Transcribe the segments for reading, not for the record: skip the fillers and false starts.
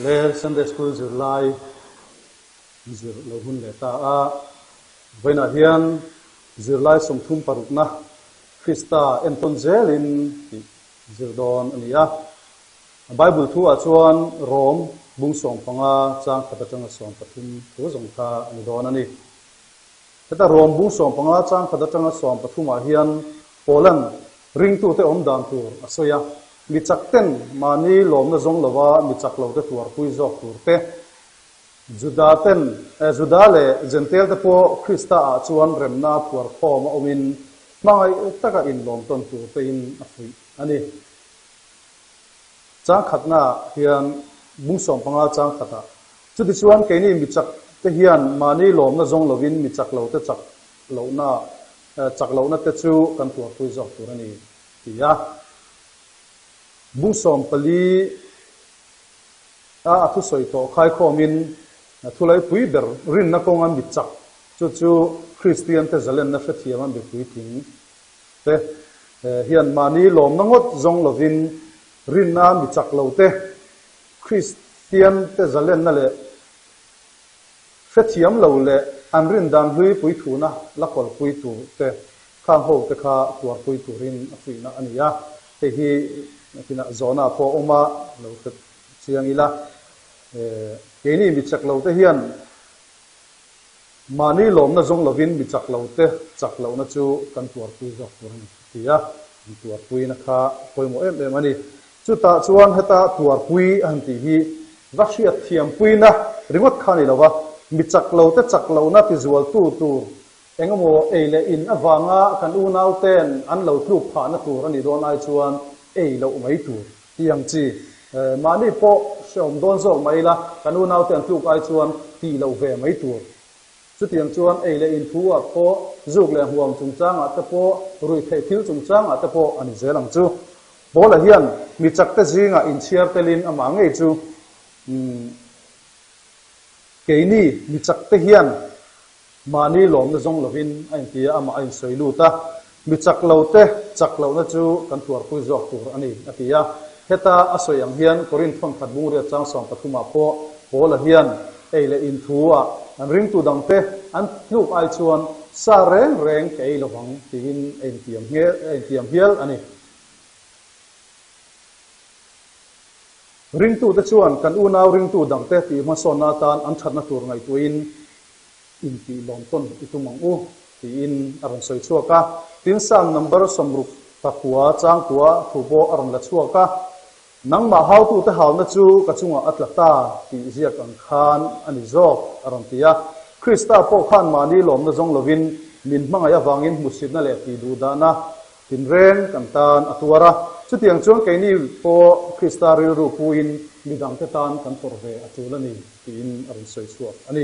Le Sunday School zirlai zir lo hun leh ta a, vawiinah hian zirlai 30 parukna Krista entawn zelin tih zir dawn a ni a. Bible thu ah chuan Rom bung 15 chang khat atanga 13 thu zawng kha a ni dawn a ni. Heta Rom bung 15 chang khat atanga 13 ah hian Paula'n ringtute awm dan tur a sawi a, mi chak ten mahni lawmna zawng lova mi chak lote tuarpui zawk tur te, Juda ten, Juda leh Jentail te pawh Krista ah chuan remna phuarkhawm a awmin hmangaih taka inlawm tawn tur tein a fuih a ni. Chang khatna ah hian bung 15 chang khatah, Chutichuan keini mi chak te hian mahni lawmna zawng lovin mi chak lote chak lohna chak lohna te chu kan tuarpui zawk tur a ni, ti a. Bung 14 a a thusawi tawh khaikhawmin thulaipui ber rinna kawnga mi chak chu chu Kristian te zalenna hrethiama mipui tling te hian mahni lawmna ngawt zawng lovin rinna mi chak lo te Kristian te zalenna leh Hrethiam lo leh an rin dan hlui pui thuna la kawlpui tur te, khang ho te kha tuarpui turin a fuihna a ni a. Hei hi nakinah zawhna pawh a awm a, lo hre chiang ila. Keini mi chak lo te hian mahni lawmna zawng lovin mi chak lo te chak lohna chu kan tuarpui zawk tur a ni a ti a, an tuarpuina kha pawimawh em em a ni. Chutah chuan heta tuarpui a han tih hi va hriat thiampuina ringawt kha a ni lo va, mi chak lo te chak lohna tizualtu tur eng emaw ei leh in avanga kan unauten an lo tluk phahna tur a nih dawn ai chuan ei loh mai tur tih ang chi. Mahni pawh hrehawm dawn zawk mai ila kan unaute an tluk ai chuan tih loh ve mai tur. Chutiang chuan ei leh in thu ah pawh, zuk leh hmuam chungchangah te pawh, ruihtheih thil chungchangah te pawh a ni zel ang chu. Paula hian mi chakte zingah inchhiar telin amah ngei chu, Umm, keini mi chakte hian mahni lawmna zawng lovin a inti a, amah a insawi lut a, mi chak lote chak lohna chu kan tuarpui zawk tur a ni, a ti a. Heta a sawi ang hian Korinth thawnkhat bungriat chang 13 ah pawh Paula hian ei leh in thu ah an ringtu dangte an tluk ai chuan sa reng reng ka ei lovang tiin a intiam a intiam hial a ni. Ringtute chuan kan unau ringtu dangte tih hmasawnna atan an thatna tur ngaihtuahin intih lawmtawn i tum ang u tiin a rawn sawi chhuak a. Tin, Psalm number 64 changkua thu pawh a rawn la chhuak a, Nangmah hautute hauna chu ka chungah a tla ta tih ziak ang khan a ni zawk a rawn ti a. Krista pawh khan mahni lawmna zawng lovin min hmangaih avangin hmuhsitna leh tih duhdahna Tinreng kan tan a tuar a, chutiang chuan keini pawh Krista rilru puin midangte tan kan tawrh ve a tul a ni tiin a rawn sawi chhuak a ni.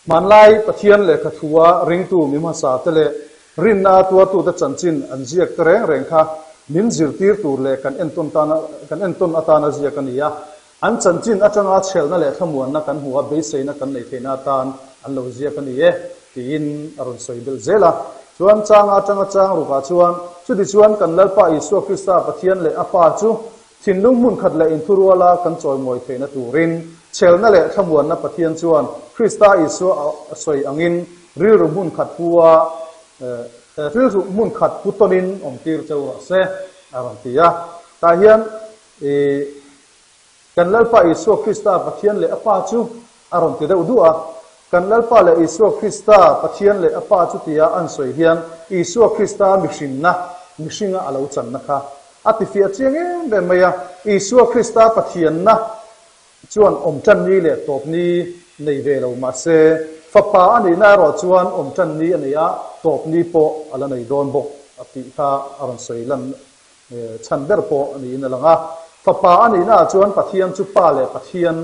Hmanlai Pathian lehkha thua ringtu mi hmasa te leh rinna tuartute chanchin an ziak te reng reng kha min zirtir tur leh kan entawn tana kan entawn atana ziak a ni a, an chanchin atanga chhelna leh thlamuanna kan hmuha beiseina kan neih theihna atan an lo ziak a ni e tiin a rawn sawi belh zel a. Chuan changa atanga chang rukah chuan chutichuan kan Lalpa Isua Krista Pathian leh a Pa chu thinlung hmun khat leh inthuruala kan chawimawi theihna turin chhelna leh thlamuanna Pathian chuan Krista Isua a sawi angin rilru hmun khat pu a rilru hmun khat pu tawnin awmtir cheu rawh se a rawn ti a. Tah hian i Kan Lalpa Isua Krista Pathian leh a Pa chu a rawn ti deuh duh a. Kan Lalpa leh Isua Krista Pathian leh a Pa chu tia an sawi hian Isua Krista mihrinna, mihringa a lo channa kha a tifiah chiang em em mai a. Isua Krista Pathianna chuan awm tan ni leh tawp ni nei ve lo mah se, Fapa a nihna erawh chuan awm tan ni a nei a, tawp ni pawh a la nei dawn bawk a tih kha a rawn sawi lan Chhan ber pawh niin a lang a. Fapa a nihna ah chuan Pathian chu Pa leh Pathian,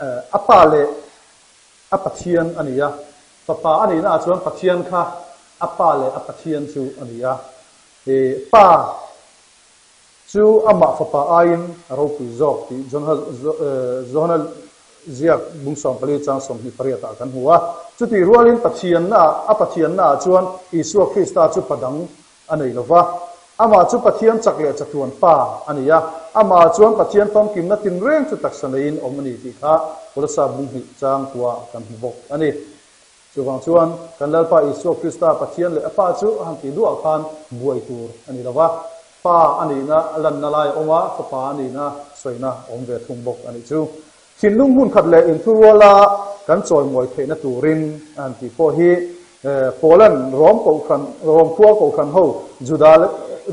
a Pa leh a Pathian a ni a. Fapa a nihna ah chuan Pathian kha a Pa leh a Pathian chu a ni a. Pa chu amah Fapa aiin a ropui zawk tih Johana ziak bung 14 chang 28 ah kan hmu a. Chutih rualin Pathianna ah, a Pathianna ah chuan Isua Krista chu pa dang a nei lo va. Amah chu Pathian chak leh chatuan Pa a ni a, amah chuan Pathian famkimna tinreng chu taksa neiin awm a ni tih kha Kolosa bung hnih chang kua kan hmu bawk a ni. Chuvang chuan kan Lalpa Isua Krista Pathian leh a Pa chu a han tih duah khan buai tur a ni lo va, Pa a nihna a lanna lai a awm a, Fapa a nihna sawina a awm ve thung bawk a nih chu. Thinlung hmun khat leh inthuruala kan chawimawi theihna turin a han tih pawh hi Paula'n Rom kohhran, Rom khua kohhran ho Juda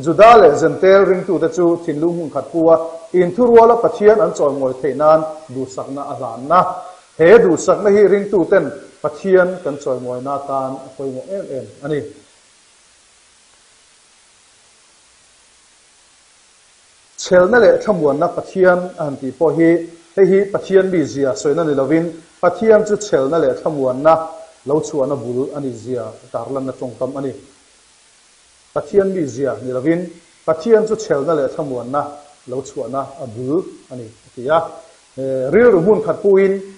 Juda leh Jentail ringtute chu thinlung hmun khat pu a, inthuruala Pathian an chawimawi theih nan duhsakna a hlanna. He duhsakna hi ringtuten Pathian kan chawimawina atan a pawimawh em em a ni. Chhelna leh thlamuanna Pathian a han tih pawh hi hei hi Pathian mizia sawina ni lovin Pathian chu chhelna leh thlamuanna lo chhuahna bul a nih zia tarlanna tawngkam a ni. Pathian mizia ni lovin Pathian chu chhelna leh thlamuanna lo chhuahna a bul a ni a ti a. Rilru hmun khat puhin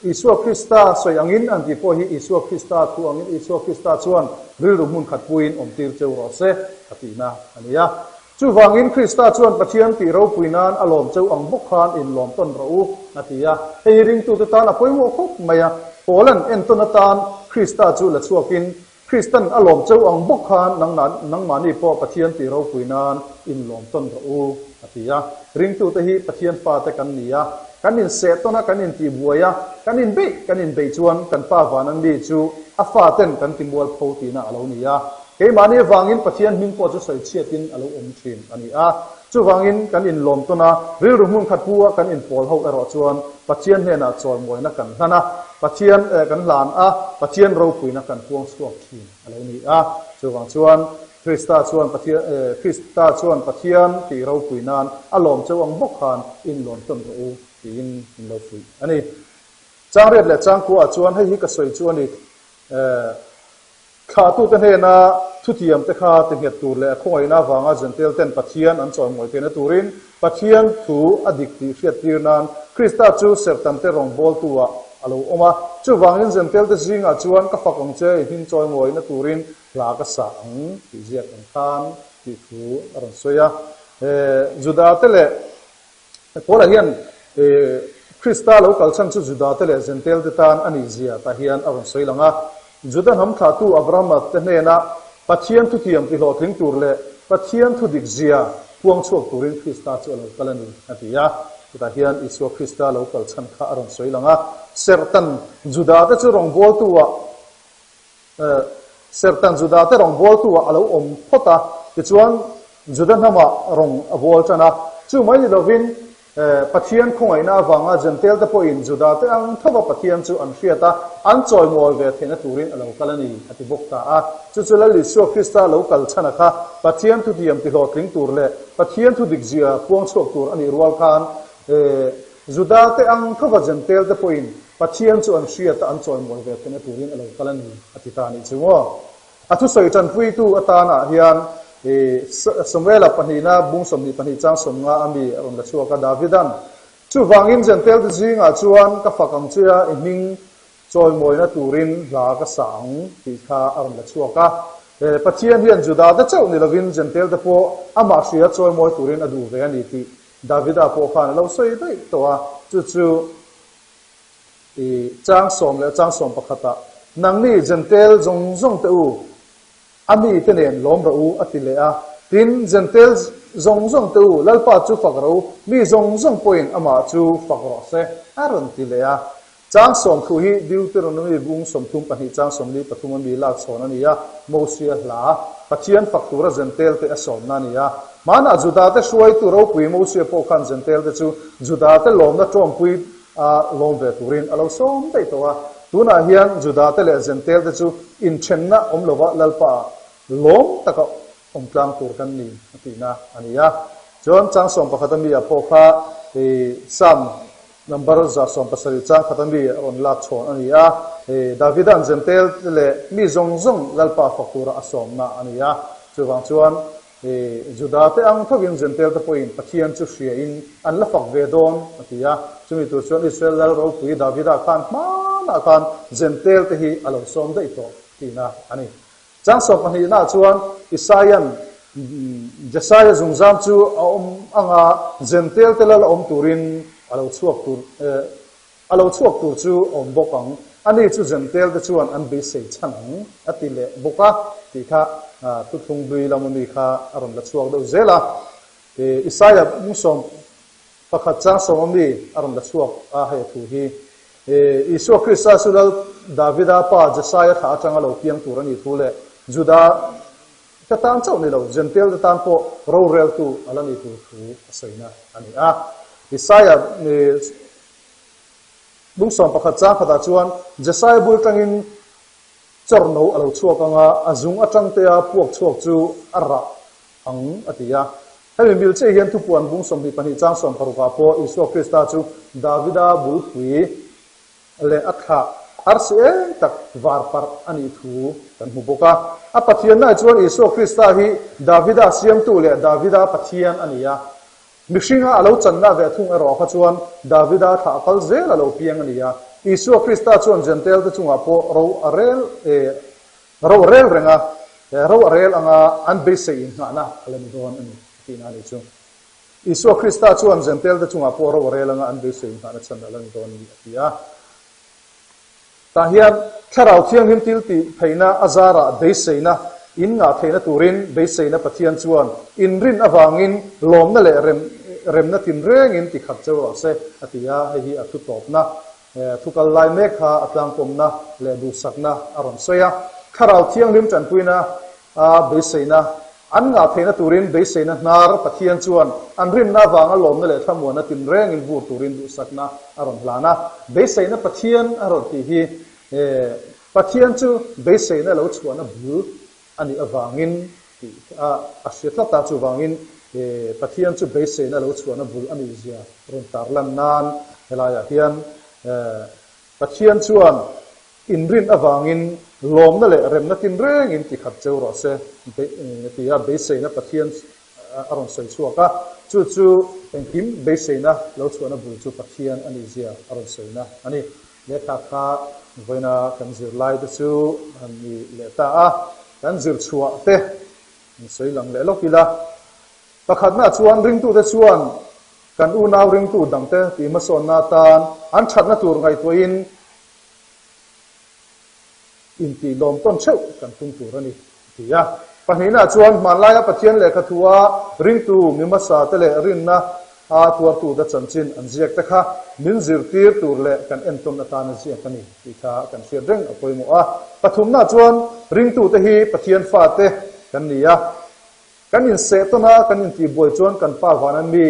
Isua Krista sawi angin an tih pawh hi Isua Krista thu angin Isua Krista chuan rilru hmun khat puiin awmtir cheu rawh se a tihna a ni a. Chuvangin Krista chuan Pathian tih ropui nan a lawm cheu ang bawk khan inlawm tawn rawh u a ti a. Hei hi ringtute tan a pawimawh khawp mai a. Paula'n entawn atan Krista chu la chhuakin Kristan a lawm cheu ang bawk khan nangmahni pawh Pathian tih ropui nan inlawm tawn rawh u, a ti a. Ringtute hi Pathian fate kan ni a, kan inseh tawn a, kan intihbuai a, kan inbeih kan inbeih chuan kan Pa vana mi chu a faten kan timualpho tihna a lo ni a. Keimahni avangin Pathian hming pawh chu sawichhiatin a lo awm thin a ni a. Chuvangin kan inlawm tawn a, rilru hmun khat pu a kan inpawl ho erawh chuan Pathian hnenah chawimawina kan hlan a, Pathian kan hlan a, Pathian ropuina kan puang chhuak thin a lo ni a. Chuvang chuan Krista chuan Pathian Krista chuan Pathian tih ropui nan a lawm cheu ang bawk khan inlawm tawn rawh u tiin min lo fuih a ni. Changriat leh changkuaah chuan hei hi ka sawi chu a ni. Thlahtute hnena thutiamte kha ti nghet tur leh a khawngaihna avanga Jentail ten Pathian an chawimawi theihna turin Pathian thu a dik tih hriattir nan Krista chu serhtante rawngbawltu-ah a lo awm a. Chuvangin Jentail te zingah chuan ka fak ang che i hming chawimawina turin hla ka sa ang tih ziak ang khan tih thu a rawn sawi a. Juda te leh Paula hian Krista lo kal chhan chu Judate leh Jentail-te tan a nih zia tah hian a rawn sawi lang a. Juda hnam thlahtu Abrahama te hnena Pathian thutiam tihlawhtling tur leh Pathian thu dik zia puang chhuak turin Krista chu a lo kal a ni, a ti a. Chutah hian Isua Krista lo kal chhan kha a rawn sawi lang a. Serhtan Judate chu rawngbawltu-ah Serhtan Judate rawngbawltu-ah a lo awm phawt a, tichuan Juda hnamah rawng a bawl tan a. Chu mai ni lovin Pathian khawngaihna avanga Jentail-te pawhin Judate ang thova Pathian chu an hriat a, an chawimawi ve theihna turin a lo kal a ni, a ti bawk ta a. Chu chu Lal Isua Krista lo kal chhan a kha Pathian thutiam tihlawhtling tur leh Pathian thu dikzia puang chhuak tur a nih rual khan Judate ang thova Jentail-te pawhin Pathian chu an hriat a, an chawimawi ve theihna turin a lo kal a ni, a ti ta a nih chu maw? A thusawi tanpuitu atanah hian Samuela pahnihna bung 22 chang 50 a mi a rawn la chhuak a, Davidan, Chuvangin Jentail-te zingah chuan ka fak ang che a, i hming chawimawina turin hla ka sa ang, tih kha a rawn la chhuak a. Pathian hian Judate chauh ni lovin Jentail-te pawh amah hria chawimawi turin a duh ve a ni tih Davida pawh khan a lo sawi daih tawh a, chu chu I chang sawm leh chang sawm pakhatah, Nangni Jentail zawng zawng te u, a mite nen lawm rawh u, a ti leh a. Tin, Jentail zawng zawng te u, Lalpa chu fak rawh u, mi zawng zawng pawhin amah chu fak rawh se, a rawn ti leh a. Chang sawm thu hi Deuteronomy bung 34 chang 43 a mi lak chhawn a ni a, Mosia hla, Pathian fak tura Jentail te a sawmna a ni a. Hmanah Judate hruaitu ropui Mosia pawh khan Jentail te chu Judate lawmna tawmpui a lawm ve turin a lo sawm daih tawh a. Tunah hian Judate leh Jentail te chu inthenna awm lova Lalpa ah lawm taka awm tlang tur kan ni a tihna a ni a. Chuan chang 11 a mi ah pawh kha Psalm number 170 chang khat a mi a rawn lak chhawn a ni a. Davida'n Jentail te leh mi zawng zawng Lalpa fak tura a sawmna a ni a. Chuvang chuan Juda te ang thovin Jentail te pawhin Pathian chu hriain an la fak ve dawn, a ti a. Chumi tur chuan Israel lal ropui Davida khan hmanah khan Jentail te hi a lo sawm daih tawh tihna a ni. Chang 12 naah chuan Isaia'n. Jesaia zungzam chu a awm ang a, Jentail te lal a awm turin a lo chhuak tur a lo chhuak tur chu a awm bawk ang. Ani chu Jentail te chuan an beisei chhan ang, a ti leh bawk a, tih kha thuthlung hlui lama mi kha a rawn la chhuak deuh zel a. Isaia mungsawm Pakhat chang sawma mi a rawn la chhuak a, hei a thu hi, Isua Krista chu Lal Davida pa Jesaia thlah atanga lo piang tur a nih thu leh Juda te tan chauh ni lo, Jentail te tan pawh roreltu a la nih tur thu a sawina a ni a. Isaia lungsawm pakhat chang khatah chuan Jesaia bul tangin chawrno a lo chhuak ang a, a zung atang tea puak chhuak chu a rah ang a ti a. Hemi mil chiah hian thupuan bung 22 chang 60 ah pawh Isua Krista chu Davida bulpui leh a thlah arsi eng tak var parh a nih thu kan hmu bawk a. A Pathiannaah chuan Isua Krista hi Davida siamtu leh Davida Pathian a ni a. Mihringa a lo channa ve thung erawh kha chuan Davida thlah a kal zel a lo piang a ni a. Isua Krista chuan Jentail te chungah pawh ro a rel e Ro a rel reng a, ro a rel anga an beisei innghahna a la ni dawn a ni a tihna a nih chu. Isua Krista chuan Jentail te chungah pawh ro a rel anga an beisei innghahna chhan a la ni dawn a ni a ti a. Tah hian Thlarau Thianghlim thil tih theihna a zarah beiseina in ngah theihna turin beiseina Pathian chuan inrin avangin lawmna leh rem remna tinrengin tikhat cheu rawh se a ti a, hei hi a thutawpna Thu kal lai mek kha a tlangkawmna leh duhsakna a rawn sawi a. Thlarau Thianghlim tanpuina a beiseina an ngah theihna turin beiseina hnar Pathian chuan an rinna avanga lawmna leh thlamuanna tinrengin vur turin duhsakna a rawn hlan a. Beiseina Pathian a rawn tih hi Pathian chu beiseina lo chhuahna bul a nih avangin tih a a hria tlat a, chuvangin Pathian chu beiseina lo chhuahna bul a nih zia rawn tarlan nan helaiah hian Pathian chuan inrin avangin lawmna leh remna tinrengin tikhat cheu rawh se tia beiseina Pathian a rawn sawi chhuak a, chu chu engkim beiseina lo chhuahna bul chu Pathian a nih zia a rawn sawina a ni. Lehkha kha vawiina kan zirlai te chu an ni leh ta a, kan zir chhuah te an sawi lang leh lawk ila. Pakhatna chuan ringtute chuan kan unau ringtu dangte tih hmasawnna atan an thatna tur ngaihtuahin intih lawm tawn theuh kan tum tur a ni, a ti a. Pahnihna chuan hmanlaia Pathian lehkha thua ringtu mi hmasa te leh rinna a tuartute chanchin an ziak te kha min zirtir tur leh kan entawn atana ziak a ni tih kha kan hriat reng a pawimawh a. Pathumna chuan ringtute hi Pathian fate kan ni a, kan inseh tawn a, kan intihbuai chuan kan pa vana mi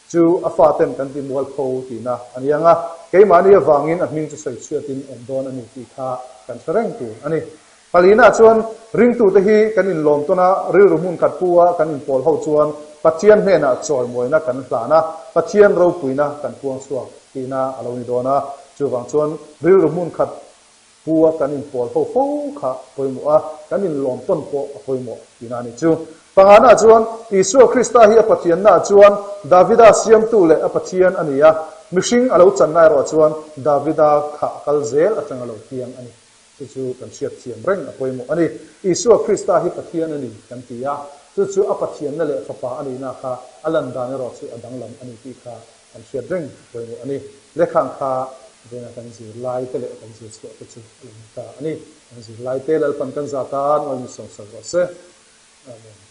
Chu a faten kan ti mualpho tihna a ni ang a, keimahni avangin a hming chu sawi chhiatin awm dawn a ni tih kha kan hre reng tur a ni. Palina chuan ringtute hi kan inlawm tawn a, rilru hmun khat pu a kan inpawl ho chuan Pathian hnenah chawimawina kan hlan a, Pathian ropuina kan puang chhuak tihna a lo ni dawn a, chuvang chuan rilru hmun khat Pu a kan inpawl ho fo kha a pawimawh a, kan inlawm tawn pawh a pawimawh tihna a ni chu. Pangana chuan, Isua Krista hi a Pathiannaah chuan Davida siamtu leh a Pathian a ni a, mihring a lo channa erawh chuan Davida kha a kal zel atanga lo piang a ni. Chu chu kan hriatthiam reng a pawimawh a ni. Isua Krista hi Pathian a ni kan ti a, chu chu a Pathianna leh Fapa a nihna kha a lan dan erawh chu a danglam a ni tih kha Kan hriat reng pawimawh a ni. Lehkhang kha vena kan zirlai te leh kan zir chhuah te chu a lo ni ta a ni. Kan zirlai te Lalpan kan zah tan awlmi sawmsak rawh se. Amen.